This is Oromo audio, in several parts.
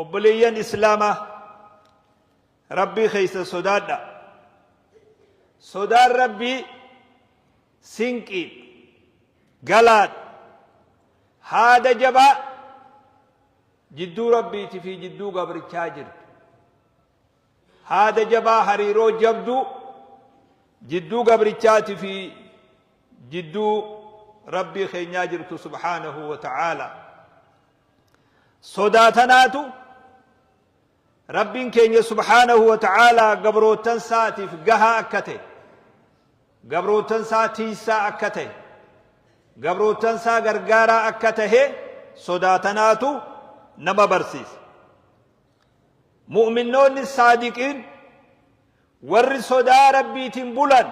Obboleeyyan Islaamaa, Rabbii keeysan sodaadhaa. Sodaan Rabbii sinqiidha, galaadha, haada jabaa jidduu Rabbiiti fi jidduu gabrichaa jirtu. Haada jabaa hariiroo jabduu jidduu gabrichaati fi jidduu Rabbii keenyaa jirtu subhaanahu wa ta'aala. Sodaa tanaatu Rabbiin keenya subhaanahu wa ta'aalaa gabroottan isaatiif gahaa akka ta'e, gabroottan isaa tiissaa akka ta'e, gabroottan isaa gargaaraa akka tahe sodaa tanaatu nama barsiisa. Mu'minnoonni saadiqiin warri sodaa Rabbiitiin bulan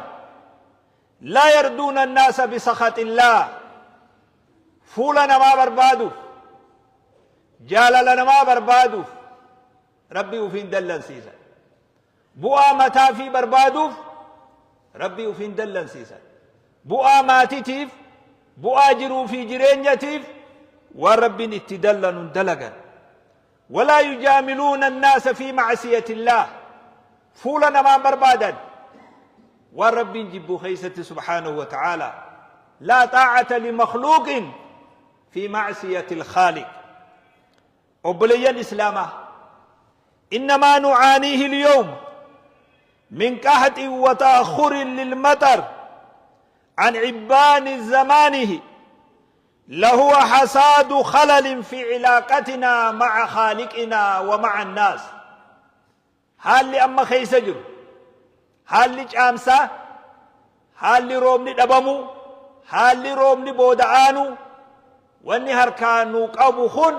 laa yarduuna annaasa bisakhaxillaah fuula namaa barbaaduuf jaalala namaa barbaaduuf Rabbii ufiin dallansiisan. Bu'aa mataa fi barbaaduuf Rabbii ufiin dallansiisan. Bu'aa maatitiif, bu'aa jiruu fi jireenyatiif waan Rabbiin itti dallanu hin dalagan. Walaa yujaamiluuna annaasa fi ma'asiyatillaah. Fuula namaan barbaadan waan Rabbiin jibbu keessatti subhaanahu wa ta'aalaa. Laa xaa'ata limakhluuqin fi ma'siyatil khaaliq. Obboleeyyan Islaamaa, innamaa nu'aaniihi al-yawm min qaxxin wa ta'akhurin lil-matar an ibbaani zamaanihi lahuwa hasaadu khalalin fi cilaaqatinaa ma'a khaaliqinaa wa ma'a annaas. Haalli amma keessa jiru, haalli caamsaa, haalli roobni dhabamuu, haalli roobni booda aanuu, wanni harkaa nu qabu kun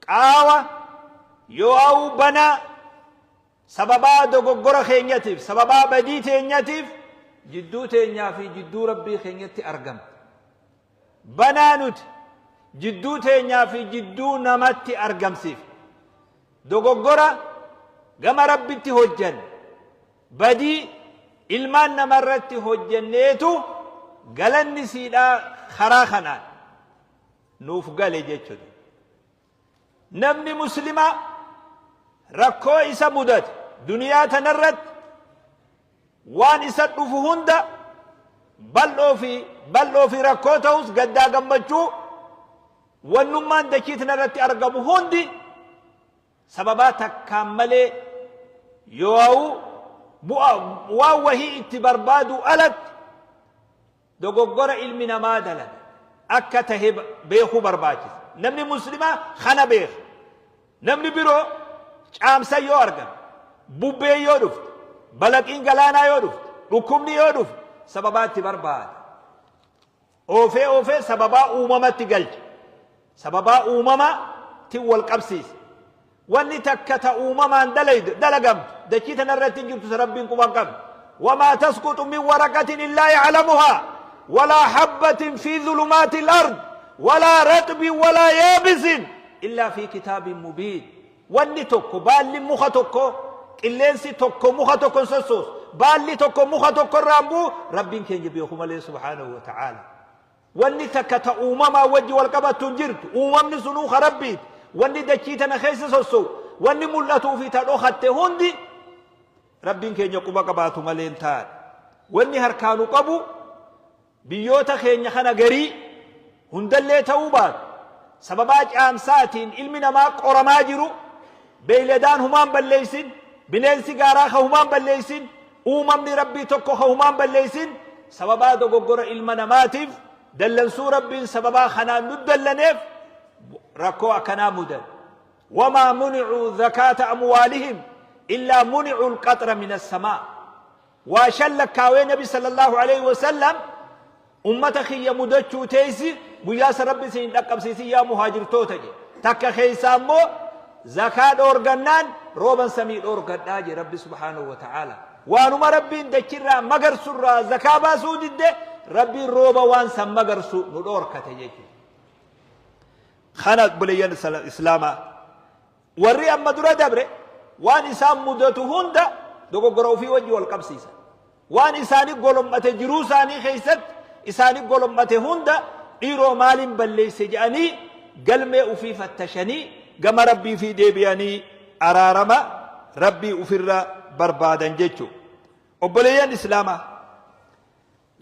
qaawa yoo'auu banaa sababaa dogoggora keenyatiif, sababaa badii teenyatiif jidduu teenyaa fi jidduu Rabbii keenyatti argamte. Banaa nuti jidduu teenyaa fi jidduu namatti argamsiifne. Dogoggora gama Rabbitti hojjanne, badii ilmaan namarratti hojjanneetu galanni siidhaa karaa kanaan nuuf gale jechuudha. Namni muslimaa rakkoo isa mudate duniyaa tanarratti waan isa dhufu hunda bal'oo fi bal'oo fi rakkoo ta'us gaddaa gammachuu Wannummaan dachii tanarratti argamu hundi sababaa takkaan malee yoo'u bu'a waan wahii itti barbaaduu alatti dogoggora ilmi namaa dalaga akka tahe beekuu barbaachisa. Namni muslimaa kana beeka. Namni biroo caamsa yoo argame, bubbeen yoo dhufte, balaqiin galaanaa yoo dhufte, dhukkubni yoo dhufe sababaa itti barbaada. Oofee oofee sababaa uumamatti galcha. Sababaa uumamaa tin wal qabsiisa. Wanni takka ta uumamaan dalaydu, dalagamtu dachii tana irratti hin jirtu ta Rabbiin quba hin qabne. Wamaa tasquxu min waraqatin illaa ya'lamuhaa walaa habbatin fi dhulumaati al-ard walaa raxbin walaa yaabisin illaa fi kitaabin mubiin. Wanni tokko, baalli muka tokkoo, qilleensi tokko muka tokko hin sossoosu. Baalli tokko muka tokko irraa hin bu'u, Rabbiin keenya beeku malee subhaanahu wa ta'aala. Wanni takka ta uumamaa wajji wal qabattu hin jirtu. Uumamni sunuu ka Rabbiiti. Wanni dachii tana keessa sosso'u, wanni mul'atuu fi ta dhokatte hundi Rabbiin keenya quba qabaatu malee hin taane. Wanni harkaa nu qabu Biyyoota keenya kana garii, hundallee ta'uu baatu, sababaa caamsaatiin ilmi namaa qoramaa jiru, beeyladaan humaan balleeysin, bineensi gaaraa ka humaan balleeysin, uumamni Rabbii tokko ka humaan balleeysin, sababaa dogoggora ilma namaatiif dallansuu Rabbiin sababaa kanaan nu dallaneef rakkoo akkanaa mudan. Wamaa municuu zakaata amwaalihim illaa municuu alqaxra min assamaa. Waa shan lakkaawee Nabi sallallahu aleyhi wa sallam ummata kiyya mudachuu teessi guyyaa san Rabbi isin hin dhaqqabsiisin yaa muhaajirtoota jedhe. Takka keessaa immoo zakaa dhoorgannaan rooban samii dhoorgadhaa jedhe Rabbi subhaanahu wa ta'aala. Waanuma Rabbiin dachirraa magarsurraa zakaa baasuu didde Rabbiin rooba waan san magarsu nu dhoorkate jechuudha. Kana obboleeyyan Islaamaa Warri amma dura dabre waan isaan mudatu hunda dogoggora ofii wajji wal qabsiisan. Waan isaani golom'ate jiruu isaanii keessatti isaani golom'ate hunda dhiiroo maaliin balleesse jedhanii galmee ofii fattashanii gama Rabbii fi deebi'anii araarama Rabbii ufirra barbaadan jechu. Obboleeyyan Islaamaa,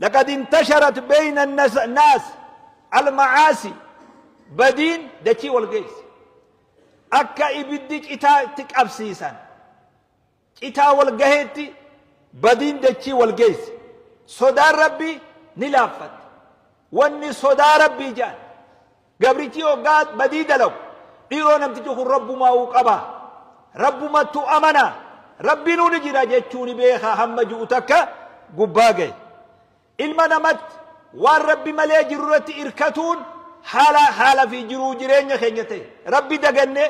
laqad intasharat bayna naas almacaasi, badiin dachii wal geesse. Akka ibiddi citaa itti qabsiisan citaa wal gaheetti badiin dachii wal geesse. Sodaan Rabbii ni laaffatte. Wanni sodaa Rabbii jedhan, gabrichi hoggaa badii dalagu, dhiiroo namtichi kun Rabbumaa'uu qaba, Rabbumattu amana, Rabbiinuu ni jira jechuu ni beeka hamma ji'u takka gubbaa gahe. Ilma namatti waan Rabbi malee jiru irratti irkatuun haala haala fi jiruu jireenya keenya ta'e. Rabbi daganne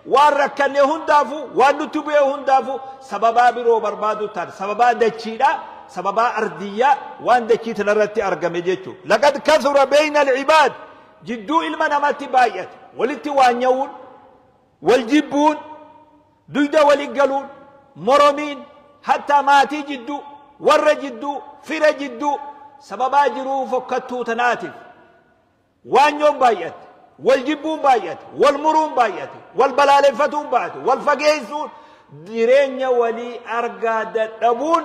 waan rakkanne hundaafu, waan nutti bu'e hundaafu sababaa biroo barbaadu taate. Sababaa dachiidha, sababaa ardiyyaa, waan dachii tanarratti argame jechuudha. Laqad kathura bayna al-ibaad, jidduu ilma namatti baay'ate. Walitti waanya'uun, wal jibbuun, duyda wali galuun, moromiin, hattaa maatii jidduu, warra jidduu, fira jidduu, sababaa jiruu fokkattuu tanaatiif waanyoon baay'atte, wal jibbuun baay'ate, wal muruun baay'ate, wal balaaleffatuun baay'ate, wal fageessuun, jireenya walii argaa dadhabuun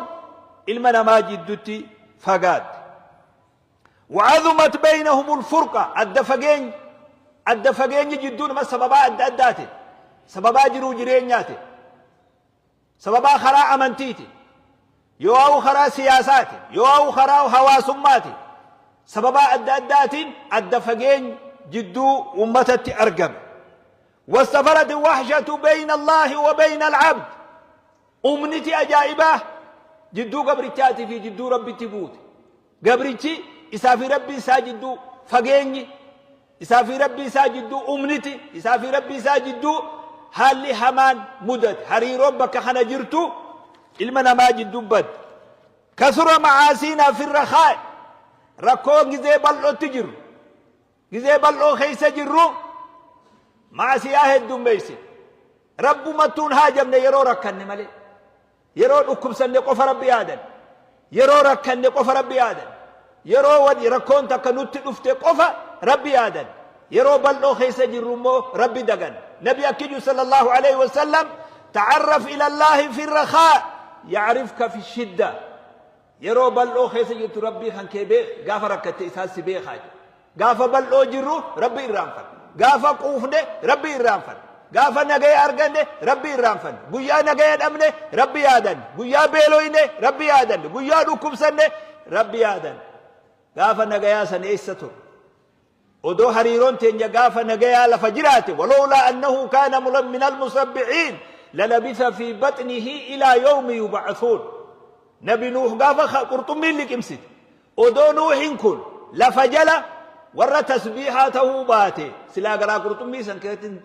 ilma namaa jiddutti fagaatte. Wa'azumat baynahumul furqa, adda fageenyi, adda fageenyi jidduu nama sababaa adda addaatiin, sababaa jiruu jireenyaatiin, sababaa karaa amantiitiin, yoo karaa siyaasaatiin, yoo karaa hawaasummaatiin, sababaa adda addaatiin adda fageenyi jidduu ummatatti argame. Wastafarat wahshatu bayna Allaahi wa bayna al-abd, umniti ajaa'ibaa jidduu gabrichaatii fi jidduu Rabbitti buute. Gabrichi isaa fi Rabbii isaa jidduu fageenyi, isaa fi Rabbii isaa jidduu umniti, isaa fi Rabbii isaa jidduu haalli hamaan mudate. Hariiroon bakka kana jirtu ilma namaa jidduu badde. Kasura macaasiinaa fi rakhaa, rakkoo gizee bal'ootti jiru, gizee bal'oo keessa jirru maasiyaa heddummeessine. Rabbumattuun haajamne yeroo rakkanne malee. Yeroo dhukkubsanne qofa Rabbi yaadan. Yeroo rakkanne qofa Rabbi yaadan. Yeroo wani rakkoon takka nutti dhufte qofa Rabbi yaadan. Yeroo bal'oo keessa jirru immoo Rabbi dagan. Nabi akkiju sallallahu alaihi wasallam, ta'arraf ila Allaahi fi rakhaa ya'rifka fi shidda. Yeroo bal'oo keessa jirtu Rabbii kan kee beek, gaafa rakkatte isaan si beekaa jedhe. Gaafa bal'oo jirru Rabbi irraanfanna. Gaafa quufne Rabbi irraanfanna. Gaafa nagaya arganne Rabbi irraanfanna. Guyyaa nagaya dhabne Rabbi yaadanne. Guyyaa beeloyne Rabbi yaadanne. Guyyaa dhukkubsanne Rabbi yaadanne. Gaafa nagayaa san eessa ture? Odoo hariiroon teenya gaafa nagayaa lafa jiraate, walowlaa annahu kaana min almusabbixiin lalabisa fi baxnihi ilaa yawmi yub'athuun. Nabi Nuuh gaafa qurxummiin liqimsite, odoo Nuuhin kun lafa jala warra tasbiihaa ta'uu baate, silaa garaa qurxummii san keessatti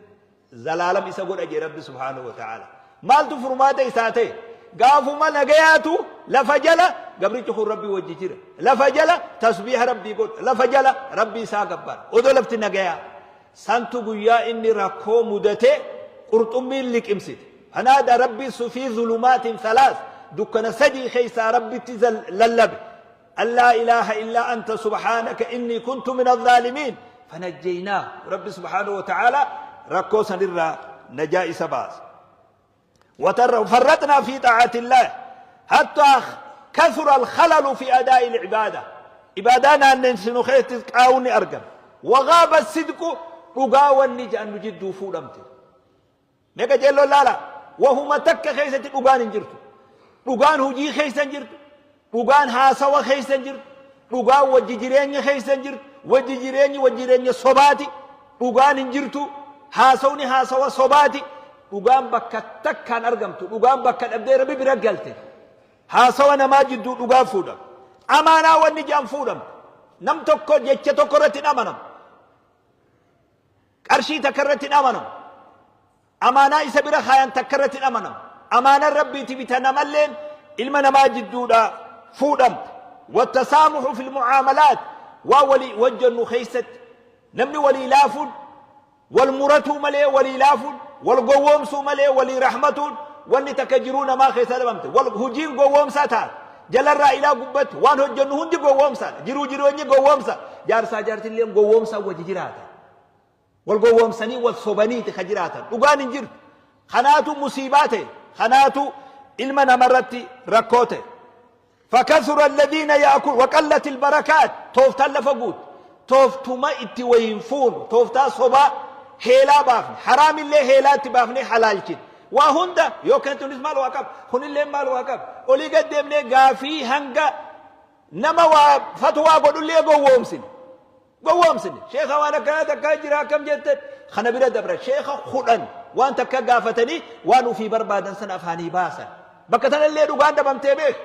zalaalam isa godha jee Rabbi subhaanahu wa ta'ala. Maaltu furmaata isaa ta'e? Gaafuma nagayaatu lafa jala gabrichi kun Rabbii wajji jira. Lafa jala tasbiiha Rabbii godha. Lafa jala Rabbii isaa gabbara. Odoo lafti nagayaa. Santu guyyaa inni rakkoo mudate qurxummiin liqimsite. Fanaada Rabbii fi zulumaatiin thalaas, dukkana sadii keessaa Rabbitti lallabe. An laa ilaaha illaa anta subhaanaka innii kuntu min azzaalimiin fanajjaynaahu. Rabbi subhaanahu wa ta'aalaa rakkoo sanirraa najaa isa baase. Farraxnaa fi xaa'atillaah hattaa kasura alkhalalu fi adaa'i al'ibaada. Ibaadaa naannessinu keessatti qaawni argame. Wagaaba sidqu, dhugaa wanni jedhan nu jidduu fuudhamte. Mee qajeelloo laala. Wahuma takka keessatti dhugaan hin jirtu. Dhugaan hojii keessa hin jirtu. Dhugaan haasawa keessa hin jirtu. Dhugaan wajji jireenya keessa hin jirtu. Wajji jireenyi wajji jireenya sobaati. Dhugaan hin jirtu. Haasawni haasawa sobaati. Dhugaan bakka takkaan argamtu. Dhugaan bakka dhabdee Rabbi bira galte. Haasawa namaa jidduu dhugaan fuudhama. Amaanaa wanni jedhan fuudhamte. Nam tokko jecha tokko irratti hin amanamu. Qarshii takka irratti hin amanamu. Amaanaa isa bira kaayan takka irratti hin amanamu. Amaanaan Rabbiiti bita namalleen ilma namaa jidduudha fuudhamte. Wattasaamuhu fil mucaamalaat, waa walii wajjannu keessatti namni walii laafuun, wal muratuu malee walii laafuun, wal gowwoomsuu malee walii rahmatuun wanni takka jiruu namaa keessaa dhabamte. Wal hujiin gowwoomsaa taate. Jalarraa ilaa gubbatti waan hojjennu hundi gowwoomsaadha. Jiruu jireenyi gowwoomsa. Jaarsaa jaartilleen gowwoomsaa wajji jiraata. Wal gowwoomsanii wal sobaniiti ka jiraatan. Dhugaan hin jirtu. Kanaatu musiibaa ta'e. Kanaatu ilma namarratti rakkoo ta'e. Fakasura alladhiina yaakul waqallat albarakaat tooftaan lafa guute. Tooftuma itti wayiin fuunu tooftaa sobaa heelaa baafne haraamillee heelaa itti baafnee halaalchine. Waa hunda yookaan tunis maal waa qaba kunillee maal waa qaba olii gad deemnee gaafii hanga nama waa fatwaa godhullee gowwoomsine. Gowwoomsine. Sheekha waan akkanaa takkaa jira akkam jettan kana bira dabra sheekha 10 waan takka gaafatanii waan ufii barbaadan sana afaanii baasan. Bakka tanallee dhugaan dhabamtee beek.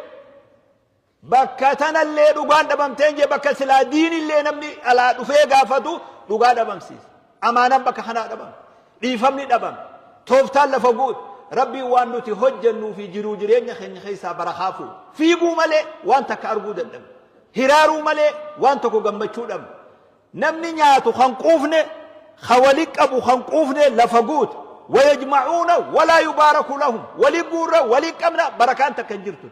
Bakka tanallee dhugaan dhabamtee jee bakka silaa diinillee namni alaa dhufee gaafatu dhugaa dhabamsiisa. Amaanaan bakka kanaa dhabamte. Dhiifamni dhabame. Tooftaan lafa guute. Rabbiin waan nuti hojjennuu fi jiruu jireenya keenya keessaa barakaa fuudhe. Fiiguu malee waan takka arguu dadhabne. Hiraaruu malee waan tokko gammachuu dhabne. Namni nyaatu kan quufne, ka wali qabu kan quufne lafa guute. Wayajma'uuna walaa yubaaraku lahum. Wali guurra, wali qabna, barakaan takka hin jirtu.